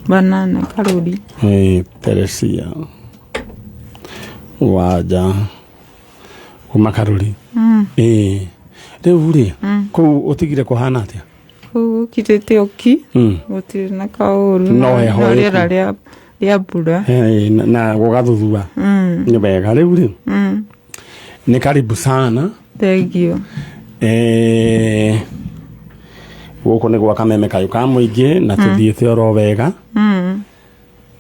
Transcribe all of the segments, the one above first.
Banana Karuri. Ĩĩ, Teresia Wanja kuma Karuri. Ĩĩ, rĩu rĩ, kũu ũtigire kũhana atĩa? Kũu gũkirĩte ũki. Gũtirĩ na kaũru. No heho No ĩku. rĩera rĩa mbura. Ĩĩ, na gũgathũthua. Nĩ wega. Rĩu rĩ, nĩ karibu sana. Thank you. Eh, gũkũ nĩ gwa kameme kayũ ka mũingĩ na tũthiĩte oro wega.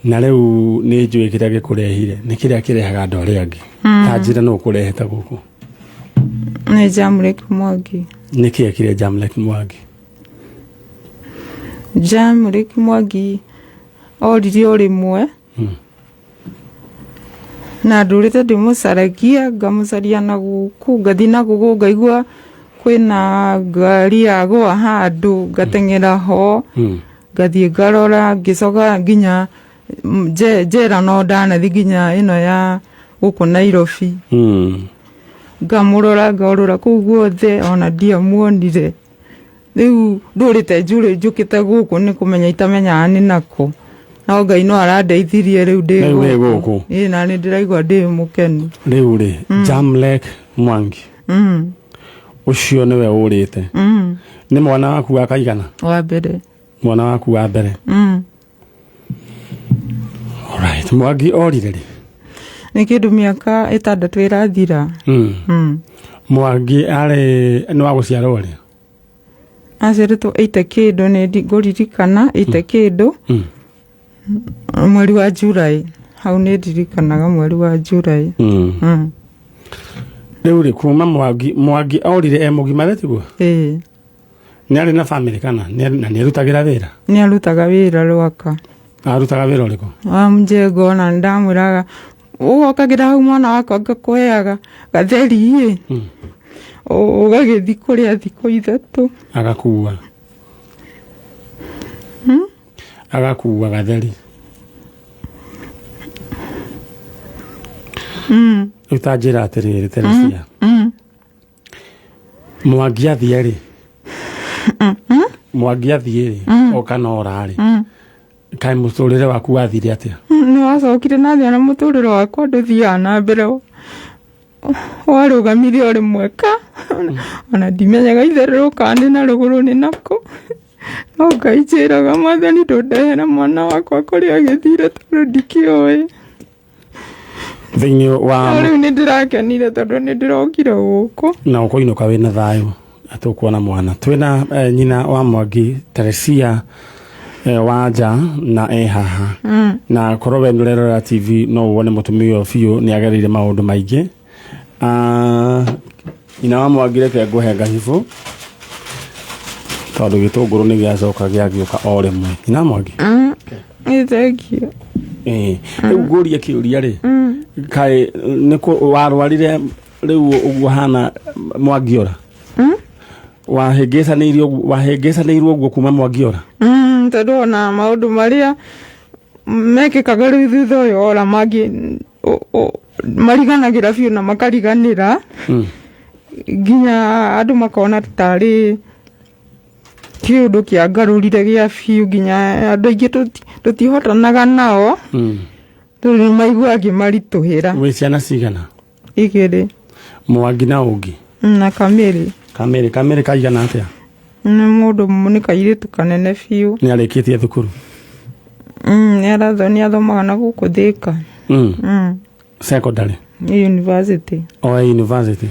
Na rĩu nĩ njũĩ kĩrĩa gĩkũrehire nĩ kĩrĩa kĩrehaga andũ arĩa angĩ. Ta njĩra nũ ũkũrehete gũkũ? Nĩ Jamlek Mwangi. Nĩ kĩĩ kĩrĩa Jamlek Mwangi? Jamlek Mwangi oririe o rĩmwe na ndũrĩte ndĩmũcaragia, ngamũcaria na gũkũ, ngathiĩ na gũkũ ngaigua kwĩna ngari yagũa handũ ngateng'era ho, ngathiĩ ngarora, ngĩcoka nginya njera no ndanathiĩ nginya ĩno ya gũkũ Nairobi. Ngamũrora ngarora kũu guothe ona ndiamuonire. Rĩu ndũrĩte njũrĩ njũkĩte gũkũ nĩ kũmenya itamenyaga nĩ nakũ, no Ngai no arandeithirie rĩu ndĩ Rĩu wĩ gũkũ. Ĩĩ, na nĩ ndĩraigua ndĩ mũkenu. Rĩu rĩ, Jamlek Mwangi ũcio nĩwe ũrĩte. Nĩ mwana waku wa kaigana? Wa mbere. Mwana waku wa mbere. Alright, Mwangi orire rĩ? Nĩ kĩndũ mĩaka 6 ĩrathira. Mwangi arĩ nĩ wa gũciarwo rĩ? Aciarĩtwo 80 kĩndũ, nĩ ngũririkana 80 kĩndũ. Mweri wa July, hau nĩ ndirikanaga mweri wa July. Rĩu rĩ, kuma Mwangi orire e mũgima we tiguo? Ĩĩ. Nĩ arĩ na family kana na nĩ arutagĩra wĩra? Nĩ arutaga wĩra Rwaka. Arutaga wĩra ũrĩkũ? Wa mjengo, na nĩ ndamwĩraga ũgokagĩra hau mwana wakwa ngakũheaga gatheri ĩ. Ũgagĩthiĩ kũrĩa thikũ 3. Agakua. Agakua gatheri. Rĩu ta njĩra atĩrĩrĩ Teresia. Mwangi athiĩ rĩ? Mwangi athiĩ rĩ? Oka na ora rĩ? Kaĩ mũtũrĩre waku wathire atĩa? Nĩ wacokire na thĩ, na mũtũrĩre wakwa ndũthiaga na mbere, warũgamire o rĩmwe ka ona ndimenyaga itherero kana nĩ na rũgũrũ nĩ nakũ, no Ngai njĩraga, Mwathani, ndũndehera mwana wakwa kũrĩa agĩthire tondũ ndikĩũĩ. Thĩinĩ wa No rĩu nĩ ndĩrakenire tondũ nĩ ndĩrokire gũkũ. Na ũkũinũka wĩna thayũ atĩ ũkuona mwana. Twĩna nyina wa Mwangi, Teresia Wanja, na e haha. Na korwo we nĩũrerorera TV no wone mũtumia ũyũ biũ nĩ agereire maũndũ maingĩ. Nyina wa Mwangi, reke ngũhe ngahibũ tondũ gĩtũngũrũ nĩ gĩacoka gĩagĩũka o rĩmwe. Nyina wa Mwangi. Nĩ thank you. Rĩu ngũrie kĩũria rĩ, kaĩ nĩ warwarire rĩu ũguo hana Mwangi ora? Wahĩngĩcanĩirio wahĩngĩcanĩirwo ũguo kuma Mwangi ora? Tondũ ona maũndũ marĩa mekĩkaga rĩu thutha ũyũ ora mangĩ mariganagĩra biũ na makariganĩra, nginya andũ makona tarĩ kĩũndũ kĩangarũrire gĩa biũ, nginya andũ aingĩ tũtihotanaga nao tondũ nĩ maiguaga ngĩmaritũhĩra. Wĩ ciana cigana? 2. Mwangi na ũngĩ? Na Kamĩrĩ. Kamĩrĩ, Kamĩrĩ kaigana atĩa? Nĩ mũndũ, nĩ kairĩtu kanene biũ. Nĩ arĩkĩtie thukuru? Nĩ athomaga na gũkũ Thĩka. Secondary? Nĩ university. O e university?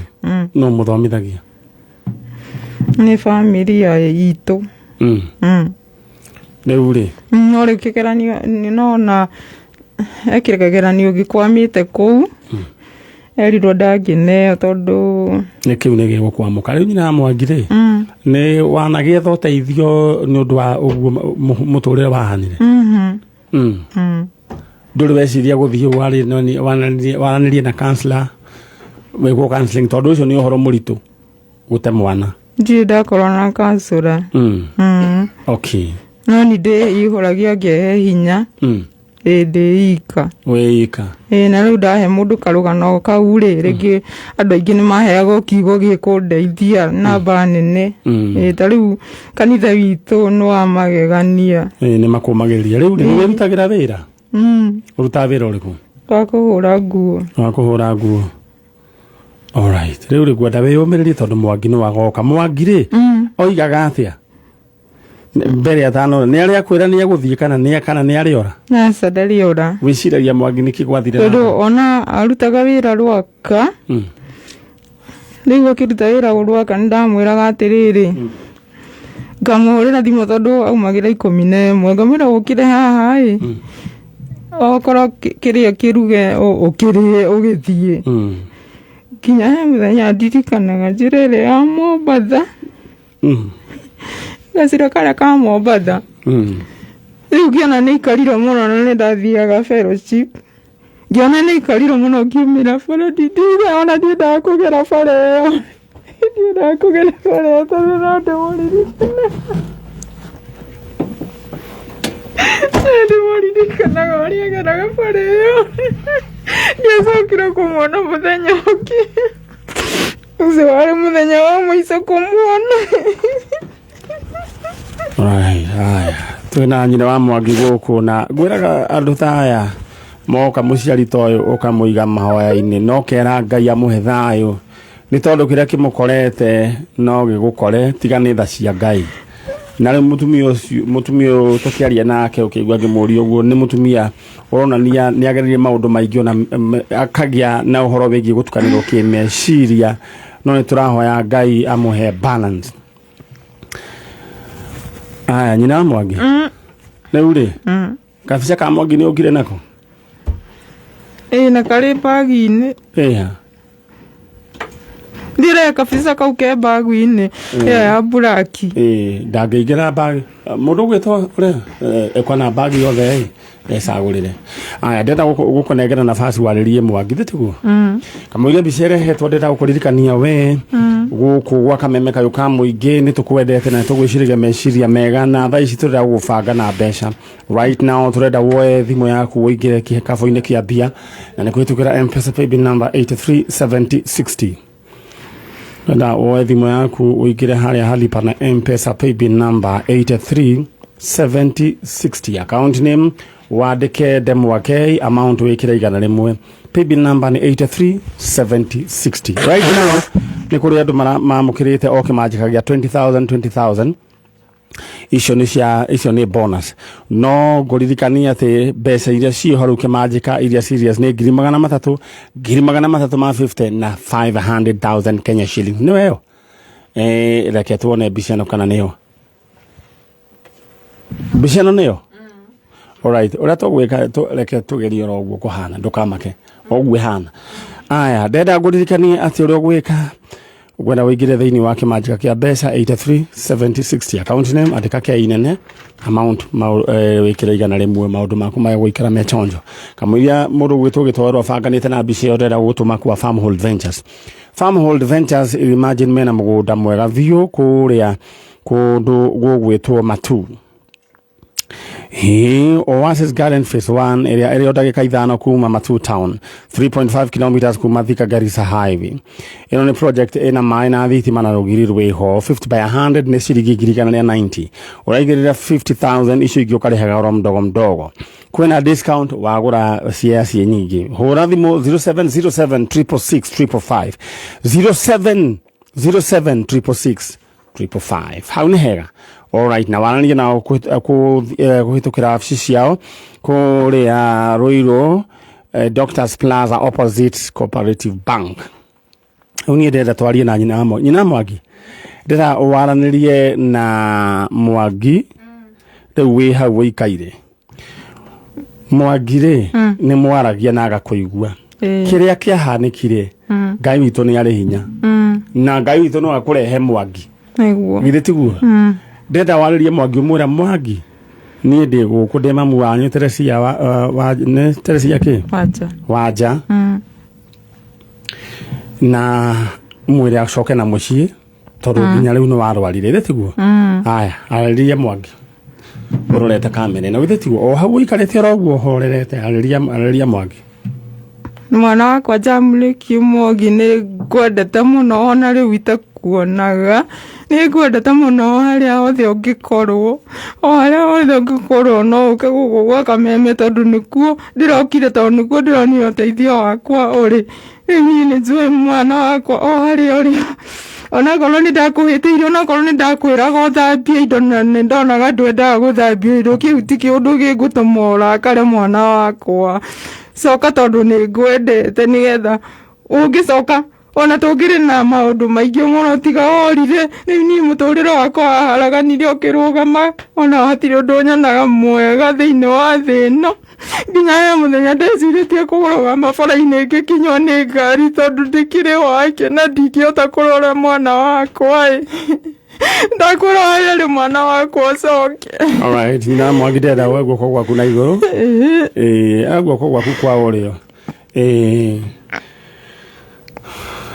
No mũthomithagia? Nĩ bamĩrĩ ya itũ. Rĩu rĩ? No rĩu kĩgeranio nona ekire kĩgeranio gĩkwamĩte kũu, erirwo ndangĩneo tondũ Nĩ kĩu nĩ gĩgũkwamũka. Rĩu nyina wa Mwangi rĩ, nĩ wanagĩetha ũteithio nĩ ũndũ wa ũguo mũtũrĩre wahanire? Mhm. Ndũrĩ weciria gũthiĩ waranĩrie na counselor, wĩkwo counseling, tondũ ũcio nĩ ũhoro mũritũ gũte mwana? Ndirĩ ndakorwo na counselor. Okay. No nĩ ndĩihũragia ngehe hinya. Ĩĩ, ndĩ ika. Wĩ ika. Ĩĩ, na rĩu ndahe mũndũ karũgano kau rĩ, rĩngĩ andũ aingĩ nĩ maheagwo kiugo gĩkũndeithia namba nene. Ĩĩ, ta rĩu kanitha witũ nĩ wa magegania. Ĩĩ, nĩ makũmagĩrĩria. Rĩu rĩ, nĩ wĩrutagĩra wĩra? Ũrutaga wĩra ũrĩkũ? Wa kũhũra nguo. Wa kũhũra nguo. Alright. Rĩu rĩ, ngwenda wĩyũmĩrĩrie tondũ Mwangi nĩ wagoka. Mwangi rĩ, oigaga atĩa? Mbere atanora nĩ arĩa akwĩra nĩ egũthiĩ kana nĩ kana nĩ arĩora? Aca, ndarĩ ora. Wĩciragia Mwangi nĩkĩ gwathire? Tondũ ona arutaga wĩra Rwaka. Rĩu akĩruta wĩra Rwaka nĩ ndamwĩraga atĩrĩrĩ, ngamũhũrĩra thimũ tondũ aumagĩra 11, ngamwĩra ũkĩre haha ĩ, okorwo kĩrĩa kĩruge ũkĩrĩe ũgĩthiĩ. Nginya he mũthenya ndirikanaga njĩra ĩrĩa ya Mombatha, gacĩra karĩa ka Mombatha. Rĩu ngĩona nĩ ikarire mũno na nĩ ndathiaga fellowship, ngĩona nĩ ikarire mũno ngiumĩra bara, ndindiuga ona ndiendaga kũgera bara ĩyo, ndiendaga kũgera bara ĩyo tondũ no ndĩmũririkanaga, ndĩmũririkanaga ũrĩa ageraga bara ĩyo. Ndiacokire kũmuona mũthenya ũngĩ, ũcio warĩ mũthenya wa mũico kũmuona. Right, haya. Twĩna nyina wa Mwangi gũkũ na ngwĩraga andũ ta aya moka mũciari ta ũyũ ũkamũiga mahoya-inĩ no kera Ngai amũhe thayũ nĩ tondũ kĩrĩa kĩmũkorete no gĩgũkore tiga nĩ tha cia Ngai. Na rĩu mũtumia ũcio, mũtumia ũyũ tũkĩaria nake ũkĩigua ngĩmũria ũguo, nĩ mũtumia ũronania nĩ agereire maũndũ maingĩ ona akagĩa na ũhoro wĩgiĩ gũtukanĩrwo kĩmeciria, no nĩ tũrahoya Ngai amũhe balance. Aya, nyina wa Mwangi, rĩu rĩ, kabica ka Mwangi nĩ ũkire nako? Ĩĩ, na karĩ bagi-inĩ. Ĩha? Ndĩre kabica kau ke bagi-inĩ ĩyo ya buraki. Ĩĩ, ndangĩingĩra bagi mũndũ ũgwĩtwo ũrĩa ekwana bagi yothe ĩ ecagũrĩre. Aya, ndĩrenda gũkũnengera nafasi warĩrie Mwangi, thĩ tiguo? Kamũira mbica ĩrehetwo, ndĩrenda gũkũririkania we gũkũ gwa Kameme Kayũ ka Mũingĩ nĩ tũkwendete na nĩ tũgwĩciragia meciria mega, na thaa ici tũrenda gũgũbanga na mbeca. Right now tũrenda woe thimũ yaku ũingĩre kĩkabũ-inĩ kĩa mbia na nĩ kũhĩtũkĩra M-Pesa paybill number 837060. Ndĩrenda woe thimũ yaku ũingĩre harĩa halipa na M-Pesa paybill number 837060, account name wandĩke Ndemwa K, amount wĩkĩre 100, paybill number nĩ 837060. Right now nĩ kũrĩ andũ mamũkĩrĩte o kĩmanjĩka gĩa 20,000 20,000. Icio nĩ cia, icio nĩ bonus, no ngũririkania atĩ mbeca iria ciĩho rĩu kĩmanjĩka iria serious nĩ 300,000, 350,000 na 500,000 Kenya shillings. Nĩ weyo, reke tuone mbica ĩno kana nĩyo mbica ĩno nĩyo. Alright, ũrĩa tũgwĩka, reke tũgerie oro ũguo kũhana, ndũkamake o ũguo ĩhana. Aya, ndenda ngũririkanie atĩ ũrĩa ũgwĩka, ngwenda ũingĩre thĩinĩ wa kĩmanjĩka kĩa mbeca 83 70 60, account name andĩka K nene, amount wĩkĩre 100, maũndũ maku maya gũikara me chonjo. Kamũiria mũndũ ũgwĩtwo gĩtwerwo abanganĩte na mbica ĩyo, ndĩrenda gũgũtũma kwa Farmhold Ventures. Farmhold Ventures, imagine mena mũgũnda mwega biũ kũrĩa kũndũ gũgwĩtwo Matu. Hĩ, Oasis Garden Phase 1 ĩrĩa ĩrĩ o ndagĩka 5 kuma Matu Town, 3.5 kilometers kuma Thika Garissa Highway. Ĩno nĩ project ĩna maĩ na thitima na rũgiri rwĩho. 50 by 100 nĩ ciringi 190,000. Ũraigĩrĩra 50,000, icio ingĩ ũkarĩhaga oro mdogo mdogo. Kwĩna discount wagũra share ciĩ nyingĩ. Hũra thimũ 0707 666 555, 0707 666 555. Hau nĩ hega. Alright, na waranĩrie nao kũhĩtũkĩra wabici ciao kũrĩa Ruiru, Doctors Plaza opposite Cooperative Bank. Rĩu niĩ ndĩrenda twarie na nyina wa Mwangi. Nyina wa Mwangi, ndĩrenda waranĩrie na Mwangi rĩu wĩ hau ũikaire. Mwangi rĩ, nĩ mwaragia na agakũigua. Kĩrĩa kĩahanĩkire, Ngai witũ nĩ arĩ hinya na Ngai witũ no akũrehe Mwangi. Nĩguo. Githĩ tiguo? Ndĩrenda warĩrie Mwangi, ũmwĩra, Mwangi, niĩ ndĩ gũkũ, ndĩ mamu wanyu Teresia wa nĩ Teresia kĩ? Wanja. Wanja. Na mwĩre acoke na mũciĩ tondũ nginya rĩu nĩ warwarire, githĩ tiguo? Aya, arĩria Mwangi. Ũrorete kamera ĩno githĩ tiguo? O hau ũikarĩte oro ũguo ũhorerete, arĩria, arĩria Mwangi. Mwana wakwa Jamleki Mwangi, nĩ ngwendete mũno, ona rĩu itakuonaga, nĩ ngwendete mũno. O harĩa hothe ũngĩkorwo, o harĩa hothe ũngĩkorwo, no ũke gũkũ gwa Kameme, tondũ nĩkuo ndĩrokire, tondũ nĩkuo ndĩronire ũteithio wakwa ũrĩ. Rĩu niĩ nĩ njũĩ, mwana wakwa, o harĩa ũrĩ, onakorwo nĩ ndakũhĩtĩirie, onakorwo nĩ ndakwĩraga ũthambie indo na nĩ ndonaga ndwendaga gũthambia indo, kĩu ti kĩũndũ gĩgũtũma ũrakare. Mwana wakwa, coka, tondũ nĩ ngwendete, nĩgetha ũngĩcoka ona tũngĩrĩ na maũndũ maingĩ mũno tiga worire. Rĩu niĩ mũtũrĩre wakwa waharaganire ũkĩrũgama, ona hatirĩ ũndũ nyonaga mwega thĩinĩ wa thĩ ĩno, nginya he mũthenya ndecirĩtie kũrũgama bara-inĩ ngĩkinywo nĩ ngari, tondũ ndĩkĩrĩ wake na ndingĩhota kũrora mwana wakwa. Ĩ, ndakwĩra harĩa rĩ, mwana wakwa, ũcoke. Alright, nyina Mwangi, ndĩrenda woe guoko gwaku na igũrũ. Ĩĩ, guoko gwaku kwa ũrĩo. Ĩĩ.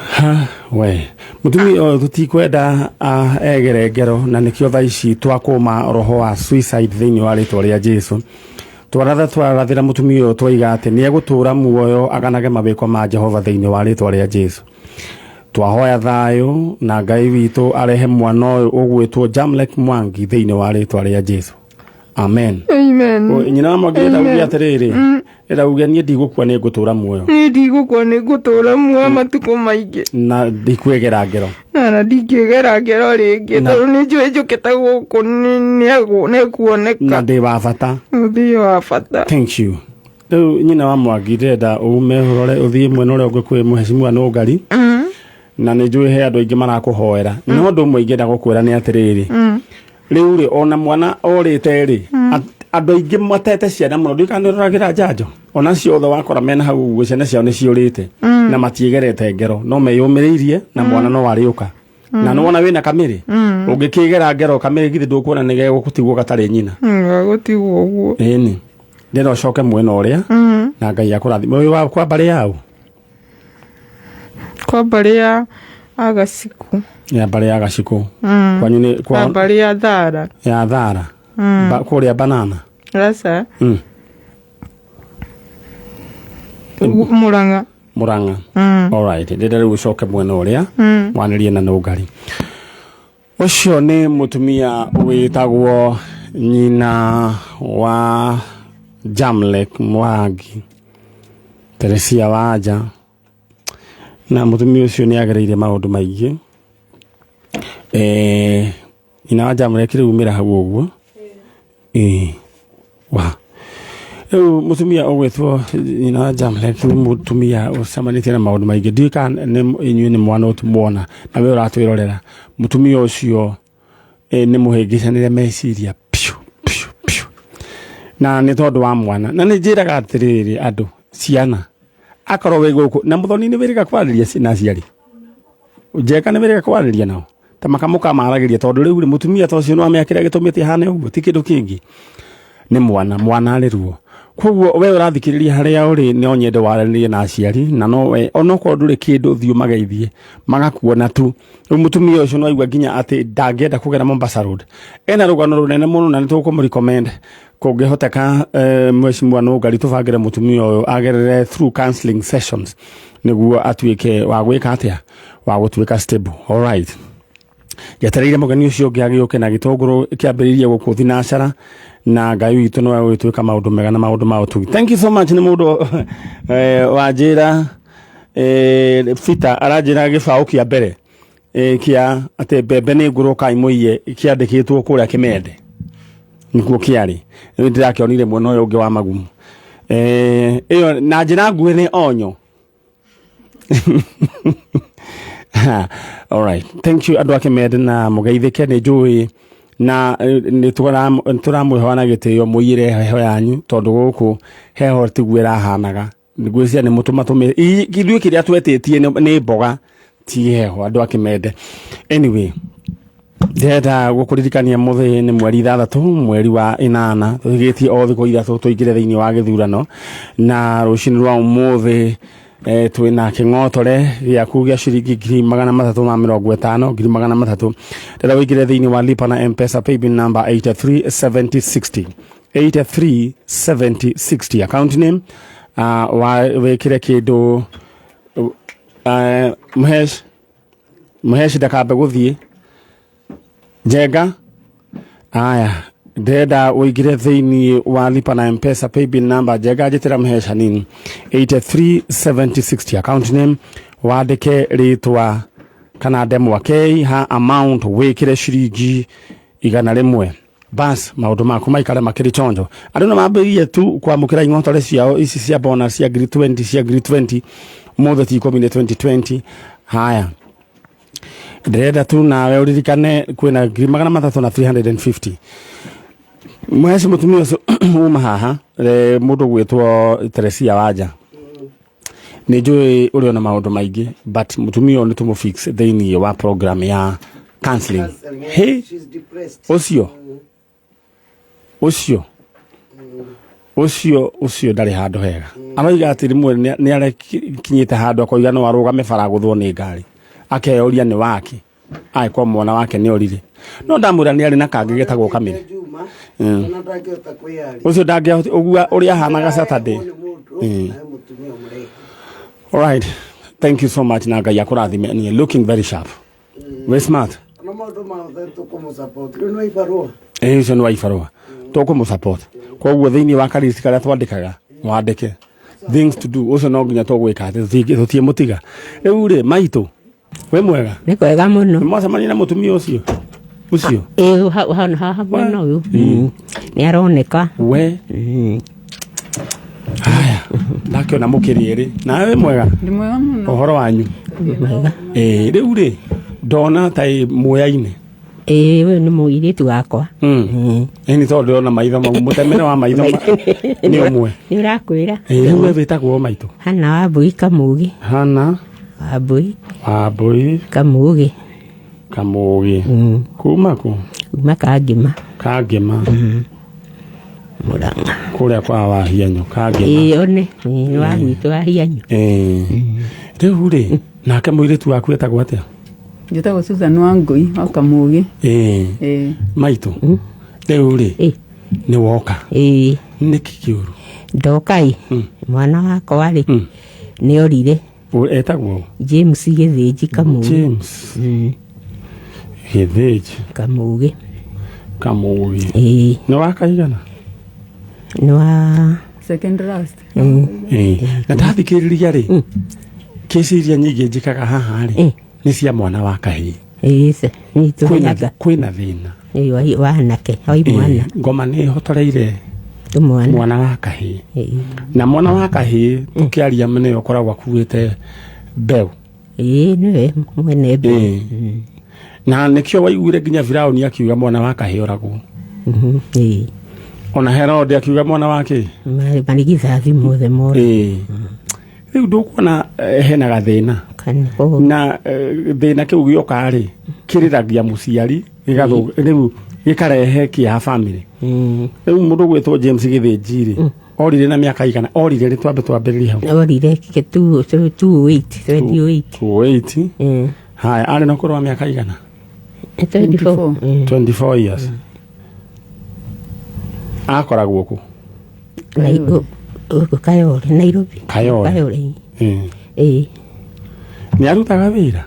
Ha, we mũtumia ũyũ tũtikwenda egere ngero, na nĩkĩo thaa ici twakũma roho wa suicide thĩinĩ wa rĩtwa rĩa Jesu. Twaratha, twarathĩra mũtumia ũyũ, twaiga atĩ nĩ egũtũra muoyo aganage mawĩko ma Jehova thĩinĩ wa rĩtwa rĩa Jesu. Twahoya thayũ na Ngai witũ arehe mwana ũyũ ũgwĩtwo Jamlek Mwangi thĩinĩ wa rĩtwa rĩa Jesu. Amen. Amen. Nyina wa Mwangi, ndĩrenda uge atĩrĩrĩ, ndĩrenda uge, niĩ ndigũkua, nĩ ngũtũra muoyo. Niĩ ndigũkua, nĩ ngũtũra muoyo matukũ maingĩ. Na ndikwĩgera ngero. Na ndingĩgera ngero rĩngĩ, tondũ nĩ njũĩ njũkĩte gũkũ nĩkuoneka. Na ndĩ wa bata. Ũthiĩ wa bata. Thank you. Rĩu nyina wa Mwangi, ndĩrenda ume ũrore ũthiĩ mwena ũrĩa ũngĩ kwĩ mũhecimiwa Nũngari, na nĩ njũĩ he andũ aingĩ marakũhoera, no ũndũ ũmwe ingĩenda gũkwĩra nĩ atĩrĩrĩ, rĩu rĩ, ona mwana orĩte rĩ, andũ aingĩ matete ciana mũno, ndiũĩ kana nĩ ũroragĩra njanjo, ona ciothe wakora mena hau ũguo, ciana ciao nĩ ciũrĩte na matiĩgerete ngero, no meyũmĩrĩirie na mwana no arĩũka. Na nĩ wona wĩna kamĩrĩ, ũngĩkĩgera ngero kamĩrĩ, githĩ ndũkuona nĩ gegũtigwo gatarĩ nyina? Gagũtigwo ũguo. Ĩni, ndĩrenda ũcoke mwena ũrĩa, na Ngai akũrathime. Ũyũ wa kwa mbarĩ yao? Kwa mbarĩ ya Agaciku. Ya mbarĩ ya Gacikũ kwanyu nĩ kwa mbarĩ ya Thara. Ya Thara. Kũrĩa banana? Aca. Mũrang'a. Mũrang'a. Alright, ndĩrenda rĩu ũcoke mwena ũrĩa, mwanĩrie na Nũngari. Ũcio nĩ mũtumia wĩtagwo nyina wa Jamlek Mwangi, Teresia Wanja, na mũtumia ũcio nĩ agereire maũndũ maingĩ. Nyina wa Jamlek, rĩu umĩra hau ũguo. Wa rĩu mũtumia ũgwĩtwo nyina wa Jamlek nĩ mũtumia ũcemanĩtie na maũndũ maingĩ. Ndiũĩ kana nĩ inyuĩ nĩ mwana ũtumuona na we ũratwĩrorera, mũtumia ũcio nĩ mũhĩngĩcanĩre meciria piũ piũ piũ, na nĩ tondũ wa mwana. Na nĩ njĩraga atĩrĩrĩ, andũ, ciana, akorwo wĩ gũkũ na mũthoni, nĩ wĩrĩga kwarĩria na aciari, njeka nĩ wĩrĩga kwarĩria nao ta makamũkamaragĩria, tondũ rĩu rĩ, mũtumia ta ũcio no amenya kĩrĩa gĩtũmĩte ahane ũguo ti kĩndũ kĩngĩ, nĩ mwana. Mwana arĩ ruo. Koguo we ũrathikĩrĩria harĩa ũrĩ, no nyende waranĩrie na aciari, na no we onokorwo ndũrĩ kĩndũ, thiĩ ũmageithie, magakuona tu. Rĩu mũtumia ũcio no aigua nginya atĩ ndangĩenda kũgera Mombasa Road. Ena rũgano rũnene mũno, na nĩ tũkũmũrecommend kũngĩhoteka, mheshimiwa Nũngari, tũbangĩre mũtumia ũyũ agerere through counseling sessions nĩguo atuĩke wa gwĩka atĩa, wa gũtuĩka stable. Alright, njetereire mũgeni ũcio ũngĩ agĩũke na gĩtũngũrũ kĩambĩrĩirie gũkũ thinacara, na Ngai witũ nĩwe ũgĩtuĩka maũndũ mega na maũndũ ma ũtugi. Thank you so much. Nĩ mũndũ wanjĩra, Peter aranjĩra gĩbaũ kĩa mbere kĩa atĩ mbembe nĩ ngũrũ kai mũiye kĩandĩkĩtwo kũrĩa Kĩmende nĩkuo kĩarĩ. Rĩu ndĩrakĩonire mwena ũyũ ũngĩ wa Magumu. Ĩyo na njĩra nguhĩ nĩ onyo. Alright, thank you andũ a Kĩmende, na mũgeithĩke. Nĩ njũĩ na nĩ tũramwĩhoa na gĩtĩo mũiyĩre heho yanyu, tondũ gũkũ heho tiguo ĩrahanaga. Ngwĩciria nĩ mũtũmatũmĩre ithuĩ kĩrĩa twetĩtie nĩ mboga, ti heho, andũ a Kĩmende. Anyway, ndĩrenda gũkũririkania mũthĩ nĩ mweri 6 mweri wa 8, tũigĩtie o thikũ 3 tũingĩre thĩinĩ wa gĩthurano, na rũcinĩ rwa ũmũthĩ. Twina king'otore gĩaku gĩa ciringi 350,000, 300,000. Ndĩrenda wĩingĩre thĩinĩ wa lipa na Mpesa, paybill number 837060, 837060, account name wa wĩkĩre kĩndũ. Mhesh, Mhesh, ndakambe gũthiĩ Njenga. Aya, ndĩrenda ũingĩre thĩinĩ wa lipa na Mpesa, paybill number, Njenga, njĩtĩra Mhesh hanini, 837060, account name wandĩke rĩtwa kana ndemwa K, ha amount wĩkĩre ciringi 100. Bas, maũndũ maku maikare makĩrĩ chonjo. Andũ nĩ mambĩrĩrie tu kwamũkĩra ing'otore ciao ici cia bonus cia ngiri 20, cia ngiri 20. Ũmũthĩ ti 10 nĩ 2020. Haya, ndĩrenda tu nawe ũririkane kwĩna 300,000 na 350. Mweci mũtumia ũcio uma haha, mũndũ gwĩtwo Teresia Wanja, nĩ njũĩ ũrĩ ona maũndũ maingĩ, but mũtumia ũyũ nĩ tũmũfix thĩinĩ wa program ya counseling. Hey, She's depressed. Ũcio ndarĩ handũ hega. Aroiga atĩ rĩmwe nĩ arekinyĩte handũ akoiga no arũgame bara gũthwo nĩ ngari, akeyũria nĩ wake angĩkorwo mwana wake nĩ orire. No ndamwĩra nĩ arĩ na kangĩ getagwo Kamĩrĩ. Juma, ona ndangĩhota kwĩyaria. Ũcio ndangĩahota ũguo ũrĩa ahanaga Saturday. Nĩ mũndũ, nawe mũtumia mũraihu. All right, thank you so much, na Ngai akũrathime. Niĩ looking very sharp, very smart. Na maũndũ mothe tũkũmũsupport. Rĩu nĩ ibarũa. Ĩ, ũcio nĩ wa ibarũa tũkũmũsupport. Koguo thĩinĩ wa karist karĩa twandĩkaga, wandĩke things to do, ũcio no nginya tũgwĩka atĩ tũtiĩ mũtiga. Rĩu rĩ, maitũ, wĩ mwega? Nĩ kwega mũno. Nĩ mwacemania na mũtumia ũcio? Ĩ, haha mwena ũyũ nĩ aroneka. We haya, ndakĩona mũkĩrĩ erĩ. Nawe wĩ mwega? Ndĩ mwega mũno. Ũhoro wanyu? Mwega. Ĩ, rĩu rĩ, ndona ta ĩ muoya-inĩ. Ĩ, ũyũ nĩ mũirĩtu wakwa. Ĩ, nĩ tondũ ndĩrona maitho mau, mũtemere wa maitho nĩ ũmwe. Nĩ ũrakwĩra. Ĩ, rĩu we wĩtagwo, maitũ? Hana Wambui Kamugi. Hana Wambui. Wambui. Kamugi. Kamũgĩ. Kuma kũ? Kuma Kangĩma. Kangĩma. Mũrang'a. Kũrĩa kwa Wahianyo, Kangĩma. Ĩ, one nĩ wa gwitũ Wahianyo. Ĩ, rĩu rĩ, nake mũirĩtu waku etagwo atĩa? Njĩtagwo Susan Wangui wa Kamugi. Ĩ. Ĩ. Maitũ, rĩu rĩ, Ĩ. nĩ woka? Ĩ. Nĩkĩ kĩũru? Ndoka ĩ, mwana wakwa rĩ, nĩ orire. Etagwo ũ? James Gĩthĩnji Kamugi. James Gĩthĩnji. Kamugi. Kamũgĩ. Ĩ. Nĩ wakaigana? Nĩ wa Second last. Ĩ, na ndathikĩrĩria rĩ, kĩci iria nyingĩ njĩkaga haha rĩ, nĩ cia mwana wa kahĩĩ. Ĩ, nĩ Kwĩna tũheaga. Kwĩna thĩna. Ĩ, wa anake, wa imwana. Ĩ, ngoma nĩ ĩhotoreire. Tũmwana. Mwana wa kahĩĩ. Ĩ. Na mwana wa kahĩĩ tũkĩaria nĩwe ũkoragwo akuĩte mbeũ. Ĩ, nĩwe mwene mbeũ. Ĩ. Na nĩkĩo waiguire nginya Firaũni akiuga mwana wa kahĩĩ oragwo. Ĩ. Ona Herode akiuga mwana wa kĩ Marigithathi mothe mora. Ĩ, rĩu ndũkuona hena gathĩna? Kana kũ- Na thĩna kĩu gĩoka rĩ, kĩrĩragia mũciari, rĩu gĩkarehe kĩeha family. Rĩu mũndũ gwĩtwo James Gĩthĩnji rĩ, orire na mĩaka igana orire rĩ? Twambe twambĩrĩrie hau. Orire ke two two two eight, 28. 28. Haya, arĩ na ũkũrũ wa mĩaka igana? 24. 24 years. Akoragwo kũ? Kayore, Nairobi. Kayole. Kayole. Ĩ. Ĩ. Nĩ arutaga wĩra?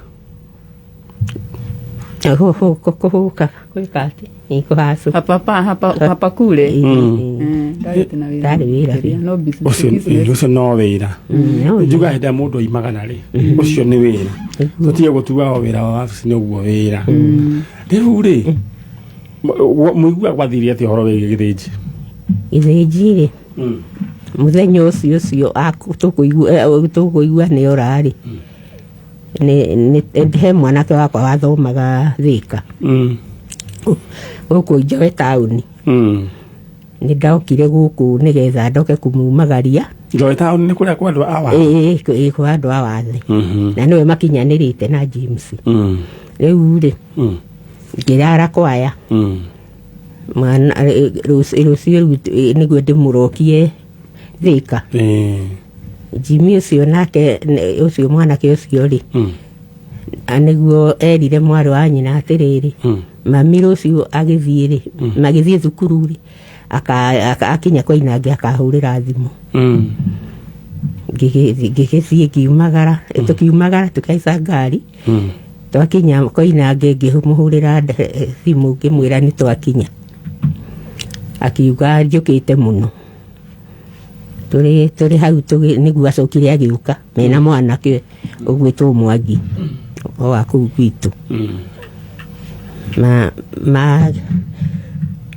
Kũhũka, gwĩka atĩ nĩ kũhacũ. Hapa hapa hapa hapa kule. Ndarĩ na wĩra. Ndarĩ wĩra. Makĩria, no business. Ũcio Business. ũcio no wĩra. No wĩra. Njuga hĩndĩ ĩrĩa mũndũ aimagana rĩ, ũcio nĩ wĩra. Tũtige gũtua o wĩra wa wabici nĩ ũguo wĩra. Rĩu rĩ, mũigua gwathire atĩa ũhoro wĩgiĩ Gĩthĩnji? Gĩthĩnji rĩ, mũthenya ũcio tũkũigua nĩ ora rĩ, nĩ he mwanake wakwa wathomaga Thĩka, gũkũ Njoe taũni. Nĩ ndokire gũkũ nĩgetha ndoke kũmumagaria. Njoe taũni nĩ kũrĩa kwa andũ awa? Ĩ, kwa andũ a wathe, na nĩwe makinyanĩrĩte na James. Rĩu rĩ, ngĩrara kwaya. Mwana rũciũ rĩu, nĩguo ndĩmũrokie Thĩka. Jimmy ũcio nake ũcio mwanake ũcio rĩ, nĩguo erire mwarĩ wa nyina atĩrĩrĩ, mami rũciũ agĩthiĩ rĩ, magĩthiĩ thukuru rĩ, akinya Koinange akahũrĩra thimũ. Ngĩgĩthiĩ ngiumagara, tũkiumagara tũkĩhaica ngari. Twakinya Koinange ngĩmũhũrĩra thimũ ngĩmwĩra nĩ twakinya. Akiuga njũkĩte mũno. Tũrĩ hau nĩguo acokire agĩũka mena mwanake ũgwĩtwo Mwangi o wa kũu gwitũ. Ma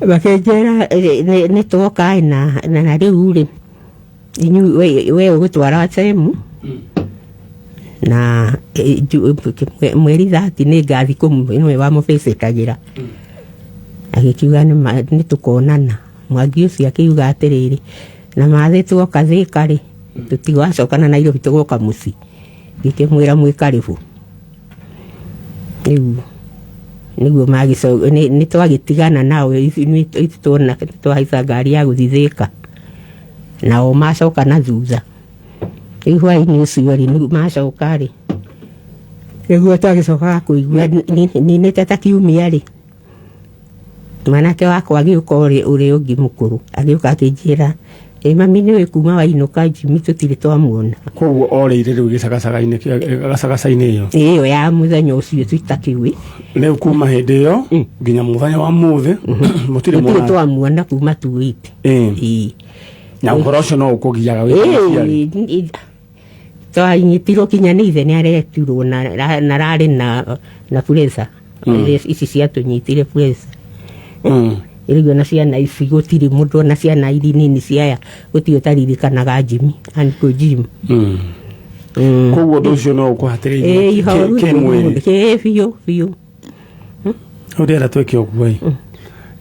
makĩnjĩra nĩ twoka na rĩu rĩ inyuĩ we ũgũtwara Semu na mweri 30 nĩ ngathi nĩwe wamũbĩcĩkagĩra. Agĩkiuga nĩ tũkonana. Mwangi ũcio akiuga atĩrĩrĩ, na mathĩ tuoka Thĩka rĩ, tũtigacokana na Nairobi tũgoka mũciĩ. Ngĩkĩmwĩra mwĩ karĩbũ. Rĩu nĩguo nĩ twagĩtigana nao ithuĩ tuona twahaica ngari ya gũthiĩ Thĩka, nao macoka na thutha. Rĩu hwaĩ-inĩ ũcio rĩ, nĩguo macoka rĩ, nĩguo twagĩcokaga kũigua ninĩte ta kiumia rĩ, mwanake wakwa agĩũka ũrĩa ũngĩ mũkũrũ agĩũka akĩnjĩra, ĩ mami nĩũĩ kuma wainũka Jimmy tũtirĩ twamuona. Koguo orĩire rĩu gĩcagacaga-inĩ gacagaca-inĩ ĩyo. Ĩyo ya mũthenya ũcio tũtakĩũĩ. Rĩu kuma hĩndĩ ĩyo nginya mũthenya wa mũthĩ mũtirĩ Tũtirĩ twamuona kuma tuĩte. Ĩĩ. Na ũhoro ũcio no ũkũgiaga wĩ ta mũciari. Twanyitirwo kinya nĩ ithe nĩ aretirwo na rarĩ na pressure ici ciatũnyitire pressure. Rĩu ona ciana ici gũtirĩ mũndũ, ona ciana iri nini ciaya gũtirĩ ũtaririkanaga Jimmy, Uncle Jim. Koguo ũndũ ũcio no ũkũhatĩrĩirie Ihoru kĩmwĩrĩ. Ĩ biũ biũ. Rĩu ndĩrenda twĩke ũguo ĩ,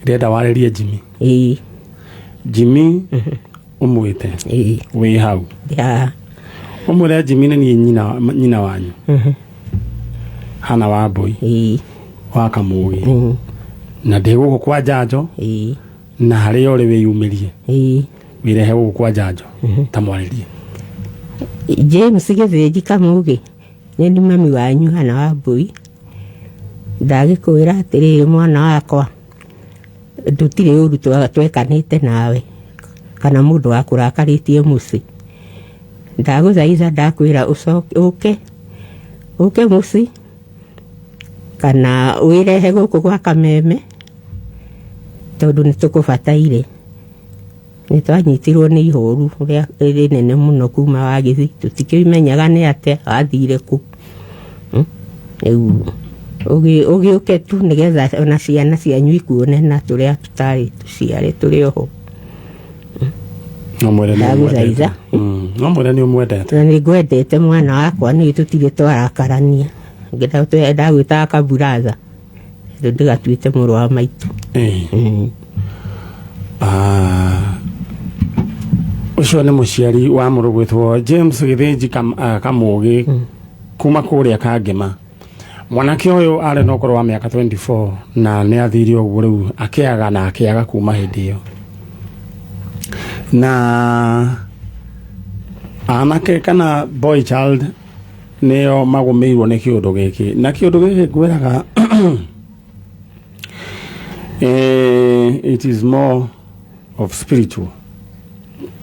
ndĩrenda warĩrie Jimmy. Jimmy ũmwĩte wĩ hau. Ũmwĩre Jimmy nĩ niĩ nyina wanyu Hana wa Mbũi wa Kamũgĩ, na ndĩ gũkũ kwa Njanjo, na harĩa ũrĩ wĩyumĩrie wĩrehe gũkũ kwa Njanjo ta mwarĩrie. James Gĩthĩnji Kamũgĩ, nĩ nĩ mami wanyu Hana wa Mbũi. Ndagĩkwĩra atĩrĩrĩ mwana wakwa, tũtirĩ ũru twekanĩte nawe kana mũndũ wakũrakarĩtie mũciĩ. Ndagũthaitha ndakwĩra ũke ũke mũciĩ kana wĩrehe gũkũ gwa Kameme tondũ nĩ tũkũbataire. Nĩ twanyitirwo nĩ ihoru rĩa rĩnene mũno kuma wagĩthiĩ, tũtikĩmenyaga nĩ atĩa wathire kũ. Rĩu ũgĩũke tu nĩgetha ona ciana cianyu ikuone na tũrĩa tũtarĩ tũciare tũrĩ oho. No mwĩre nĩ Ndagũthaitha. ũmwendete. No mwĩre nĩ ũmwendete. Na nĩ ngwendete mwana wakwa, nĩ tũtirĩ twarakarania. Ndagwĩtaga kaburatha rĩu ndĩgatuĩte mũrũ wa maitũ. Ũcio nĩ mũciari wa mũrũ gwĩtwo James Gĩthĩnji Kamũgĩ kuma kũrĩa Kangema. Mwanake ũyũ arĩ na ũkũrũ wa mĩaka 24 na nĩ athire ũguo rĩu akĩaga na akĩaga kuma hĩndĩ ĩyo. Na anake kana boy child nĩo magũmĩirwo nĩ kĩũndũ gĩkĩ, na kĩũndũ gĩkĩ ngwĩraga it is more of spiritual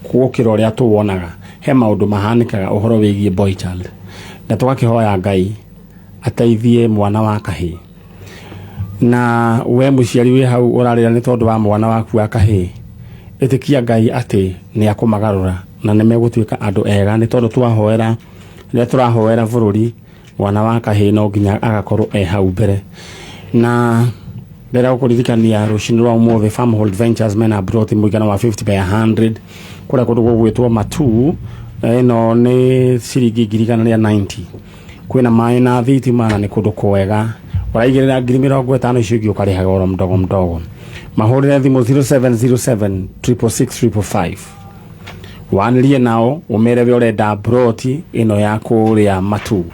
gũkĩra ũrĩa tũwonaga. He maũndũ mahanĩkaga ũhoro wĩgiĩ boy child, na tũgakĩhoya Ngai ateithie mwana wa kahĩĩ. Na we mũciari wĩ hau ũrarĩra nĩ tondũ wa mwana waku wa kahĩĩ, ĩtĩkia Ngai atĩ nĩ akũmagarũra na nĩ megũtuĩka andũ ega, nĩ tondũ twahoera rĩrĩa tũrahoera bũrũri, mwana wa kahĩĩ no nginya agakorwo e hau mbere. Na ndĩrenda gũkũririkania rũcinĩ rwa ũmũthĩ Farmhold Ventures mena broti mũigana wa 50 by 100 kũrĩa kũndũ gũgwĩtwo Matuu. Ĩno nĩ ciringi 190,000. Kwĩna maĩ na thitima na nĩ kũndũ kwega. Ũraigĩrĩra 50,000, icio ingĩ ũkarĩhaga oro mdogo mdogo. Mahũrĩre thimũ 0707 666 555, wanĩrie nao ũmere we ũrenda broti ĩno ya kũrĩa Matuu.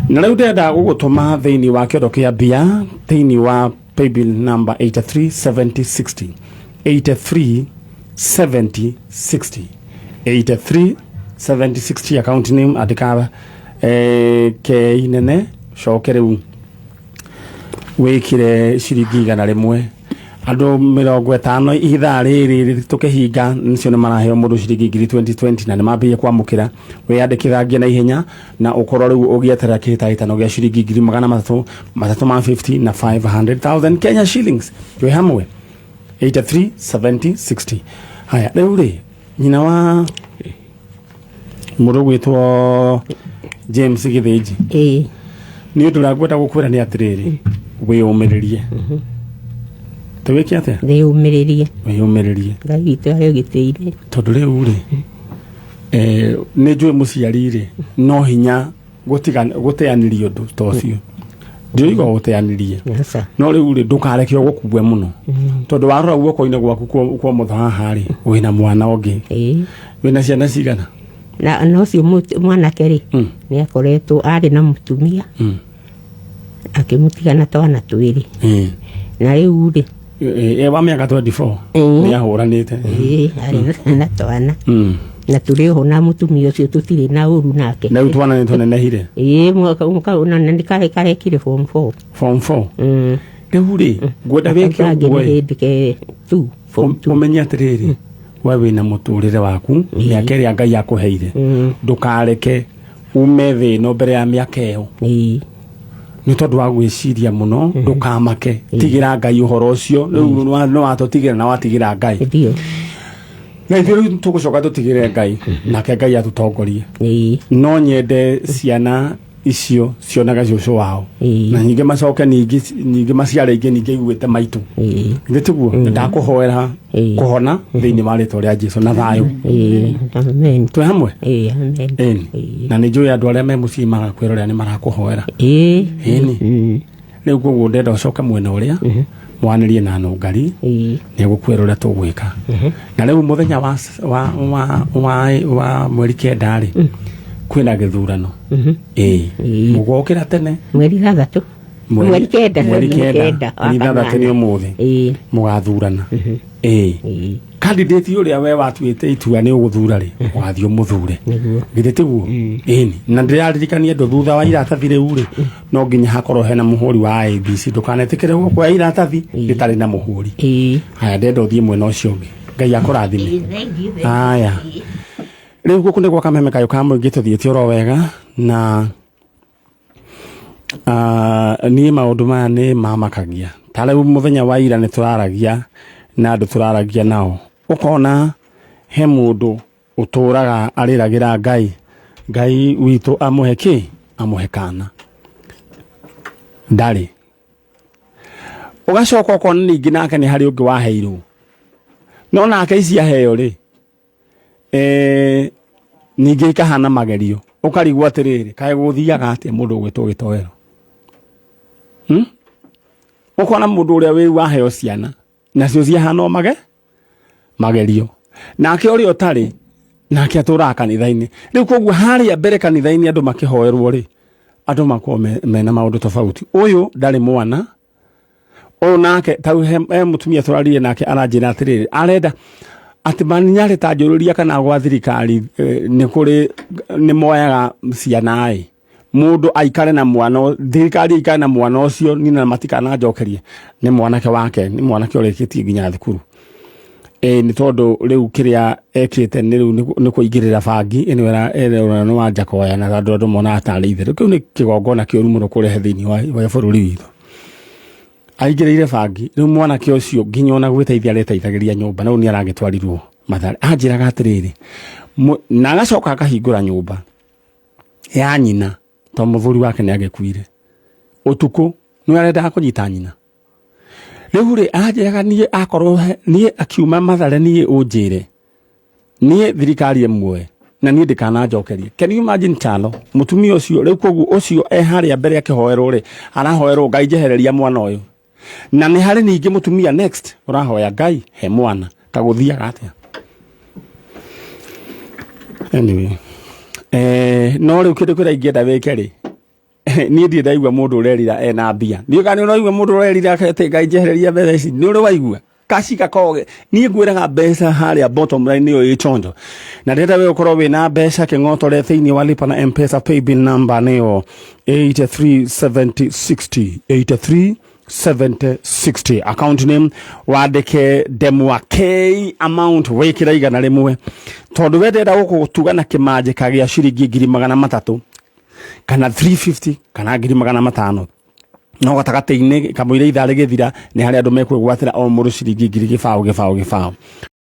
Na rĩu ndĩrenda gũgũtũma thĩinĩ wa kĩondo kĩa mbia thĩinĩ wa paybill number 837060, 837060, 7060 account name andĩka K nene coke rĩu wĩkĩre ciringi 100. Andũ 50 ithaa rĩrĩ tũkĩhinga nĩcio nĩ maraheo mũndũ ciringi ngiri 2020 na nĩ mambĩrĩria kwamũkĩra. Wĩyandĩkithagie na ihenya na ũkorwo rĩu ũgĩeterera kĩhĩtahĩtano gĩa ciringi ngiri magana matatũ matatũ ma 50 na 500,000 Kenya shillings. Twĩ hamwe 83 70 60. Haya rĩu rĩ nyina wa mũndũ ũgwĩtwo James Gĩthĩnji, nĩ ũndũ ũrĩa ngwenda gũkwĩra nĩ atĩrĩrĩ, wĩyũmĩrĩrie. Tũwĩke atĩa? Ndĩyũmĩrĩrie. Wĩyũmĩrĩrie. Ngai witũ arĩ gĩtĩ-inĩ. Tondũ rĩu rĩ nĩ njũĩ mũciari rĩ no hinya gũteanĩria ũndũ ta ũcio, ndiroiga gũteanĩrie, Aca. no rĩu rĩ ndũkareke ũgũkue mũno, tondũ warora guoko-inĩ gwaku kwa ũmotho haha rĩ wĩna mwana ũngĩ. Wĩna ciana cigana? Na ũcio mwanake rĩ, nĩ akoretwo arĩ na mũtumia, akĩmũtiga na twana twĩrĩ, na rĩu rĩ Wa mĩaka 24? Nĩ ahũranĩte. Ĩĩ, arĩ na twana na tũrĩ oho na mũtumia ũcio, tũtirĩ na ũru nake. Na rĩu twana nĩ tũnenehire? Ĩĩ, mwaka na nĩ karekire form 4. Form 4. Rĩu rĩ ngwenda wĩke Kangĩ ũguo nĩ ĩ, hĩndĩ ke tu form 2. Ũmenye atĩrĩrĩ, we wĩna mũtũrĩre waku, mĩaka ĩrĩa Ngai akũheire, ndũkareke ume thĩ ĩno mbere ya mĩaka ĩyo nĩ tondũ wa gwĩciria mũno. Ndũkamake, tigĩra Ngai ũhoro ũcio. Rĩu nĩ watũtigĩra na watigĩra Ngai, ndio na ithuĩ rĩu tũgũcoka tũtigĩre Ngai, nake Ngai atũtongorie. No nyende ciana icio cionaga cũcũ wao na ningĩ macoke ningĩ maciare ingĩ ningĩ iguĩte maitũ. Githĩ tiguo? Ndakũhoera kũhona thĩinĩ wa rĩtwa rĩa Jesu na thayũ. Amen. Twĩ hamwe. Ĩĩ, amen. Ĩni. Na nĩ njũĩ andũ arĩa me mũciĩ magakwĩrorera nĩ marakũhoera. Ĩni. Rĩu koguo ndenda ũcoke mwena ũrĩa mwanĩrie na nũngari, nĩ egũkwĩra ũrĩa tũgwĩka. Na rĩu mũthenya wa mweri 9 rĩ, kwĩna gĩthurano. Ĩĩ, mũgokĩra tene. Mweri 6. Mweri 9. Mweri 9, wa mweri 6 nĩ kanana. ũmũthĩ. Mũgathurana. Ĩĩ. Candidate ũrĩa we watuĩte itua nĩ ũgũthura rĩ, ũgathiĩ ũmũthure. Nĩguo. Githĩ tiguo? Ĩni. Na ndĩraririkania andũ thutha wa iratathi rĩu rĩ, no nginya hakorwo hena mũhũri wa IEBC. Ndũkanetĩkĩre guoya iratathi rĩtarĩ na mũhũri. Haya, ndenda ũthiĩ mwena ũcio ũngĩ. Ngai akũrathime. Haya, rĩu gũkũ nĩ gwa Kameme Kayũ ka Mũingĩ, tũthiĩte oro wega na niĩ maũndũ maya nĩ mamakagia. Ta rĩu mũthenya wa ira nĩ tũraragia na andũ tũraragia nao, ũkona he mũndũ ũtũraga arĩragĩra Ngai, Ngai witũ amũhe kĩ, amũhe kana, ndarĩ. Ũgacoka ũkona ningĩ nake nĩ harĩ ũngĩ waheirwo, no nake ici aheo rĩ, ningĩ ikahana magerio. Ũkarigwo atĩrĩrĩ, kaĩ gũthiaga atĩa mũndũ ũgwĩtwo gĩtoero? Ũkona mũndũ ũrĩa wĩ waheo ciana nacio ciahana o magerio, nake ũrĩa ũtarĩ nake atũraga kanitha-inĩ. Rĩu koguo harĩa mbere kanitha-inĩ andũ makĩhoerwo rĩ, andũ makorwo mena maũndũ tofauti. Ũyũ ndarĩ mwana, ũyũ nake tau he mũtumia tũraririe nake aranjĩra atĩrĩrĩ, arenda atĩ maninyarĩ ta njũrũria kana gwa thirikari nĩ kũrĩ nĩ moyaga ciana ĩ mũndũ aikare na mwana thirikari aikare na mwana ũcio nina matikananjokerie. Nĩ mwanake wake, nĩ mwanake ũrĩkĩtie nginya thukuru. Ĩ nĩ tondũ rĩu kĩrĩa ekĩte nĩ rĩu nĩ kũingĩrĩra bangi ĩno ĩrĩa nĩ wa Njakoya, na andũ monaga tarĩ itherũ. Kĩu nĩ kĩgongona kĩũru mũno kũrehe thĩinĩ wa bũrũri witũ. Aingĩrĩire bangi, rĩu mwanake ũcio nginya ona gwĩteithia areteithagĩria nyũmba, na rĩu nĩ aragĩtwarirwo Mathare. Anjĩraga atĩrĩrĩ, na agacoka akahingũra nyũmba ya nyina tondũ mũthuri wake nĩ agĩkuire ũtukũ, nĩ arendaga kũnyita nyina. Rĩu rĩ anjĩraga niĩ akorwo niĩ akiuma Mathare, niĩ ũnjĩre niĩ thirikari ĩmwe na niĩ ndikananjokerie. Can you imagine, Chalo? Mũtumia ũcio rĩu koguo ũcio e harĩa mbere akĩhoerwo rĩ, arahoerwo Ngai njehereria mwana ũyũ, na nĩ harĩ ningĩ mũtumia next ũrahoya Ngai he mwana. Kagũthiaga atĩa? Anyway, no rĩu kĩndũ kĩrĩa ingĩenda wĩke rĩ, niĩ ndirĩ ndaigua mũndũ ũrerira ena mbia. Ndiũĩ kana nĩ ũraigua mũndũ ũrerira atĩ Ngai njehereria mbeca ici. Nĩ ũrĩ waigua? Kaci gakorwo niĩ ngwĩraga mbeca harĩa bottom line nĩyo ĩ chonjo, na ndĩrenda we ũkorwo wĩna mbeca kĩng'otore thĩinĩ wa lipa na Mpesa. Paybill number nĩyo 837060, 837060. Account name wandĩke Ndemwa K, amount wĩkĩra 100, tondũ we ndĩrenda gũkũtuga na kĩmanjĩka gĩa ciringi 300,000 kana 350 kana 500,000, no gatagatĩ-inĩ kamũira ithaa rĩgĩthira nĩ harĩa andũ mekwĩgwatĩra o mũndũ ciringi 0.20 gĩbaũ gĩbaũ.